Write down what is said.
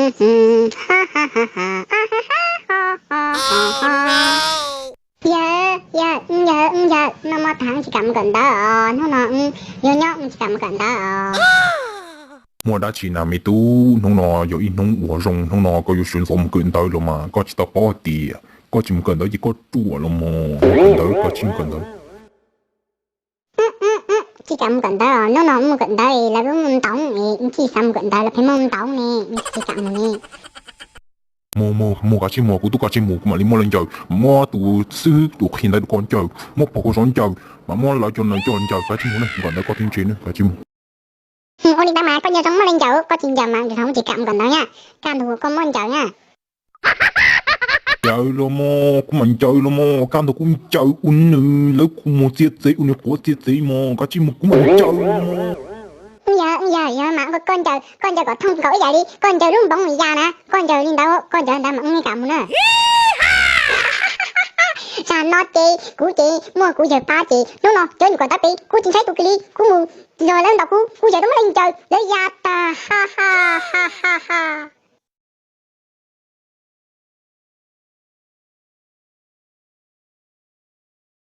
Yawg, yawg, yawg, no mas tag tsis kam mus kawm ntawv os, hnub no yuav nyob tsis kam mus kawm ntawv os. Muaj dab tsi na me tub, hnub no yog ib hnub uas zoo, hnub no koj yuav sawv ntxov mus kawm ntawv los mas koj tsis tau paub hais tias koj tsis mus kawm ntawv ces koj ruam los mas. Kawm ntawv koj tsis mus kawm ntawv. Tsis kam mus kawm ntawv os, hnub no mus kawm ntawv lawv mus ntaus, tsis xav mus kawm ntawv lawv pheej muab ntaus ne, tsis kam mus ne. Mus mus mus, kav tsij mus, kuv twb kav tsij mus, kuv mam li muab lawv ncaws, muab tus xib hwb tus qhia ntawv rau koj ncaws, muab pog koj zov ncaws, mas muab lawv cov no coj ncaws, kav tsij mus ne, nkawm ntawv koj thiaj ntse ne, kav tsij mus. Ua li ntawd mas koj nco zoo muab lawv ncaws, koj tsis ncaws mas tsis kam nkawm ntawv na, kaj ntug koj muab ncaws na. Ncaws los mas, kuv mam ncaws los mas, kaj ntug kuv ncaws ua nws lawv kuv mus txiav txev ua nws quav txiav txev mas, kav tsij mus, kuv mam ncaws los mas. Yog, yog, yog mas koj ncaws, koj ncaws kom thooj nkaus ib yam li koj ncaws lub npoov ya na, koj ncaws li ntawd, koj ncaws ntawd mas wb thiaj kam mus na. Tsam no ces kuv ces muaj kuv yawg pab ces hnub no cov nyuam kom ntawv pem kuv tsis ntshai tus kiag li, kuv mus yog lawv ntaus kuv, kuv yawg twb muab lawv ncaws lawv ya tag, ha ha ha ha ha.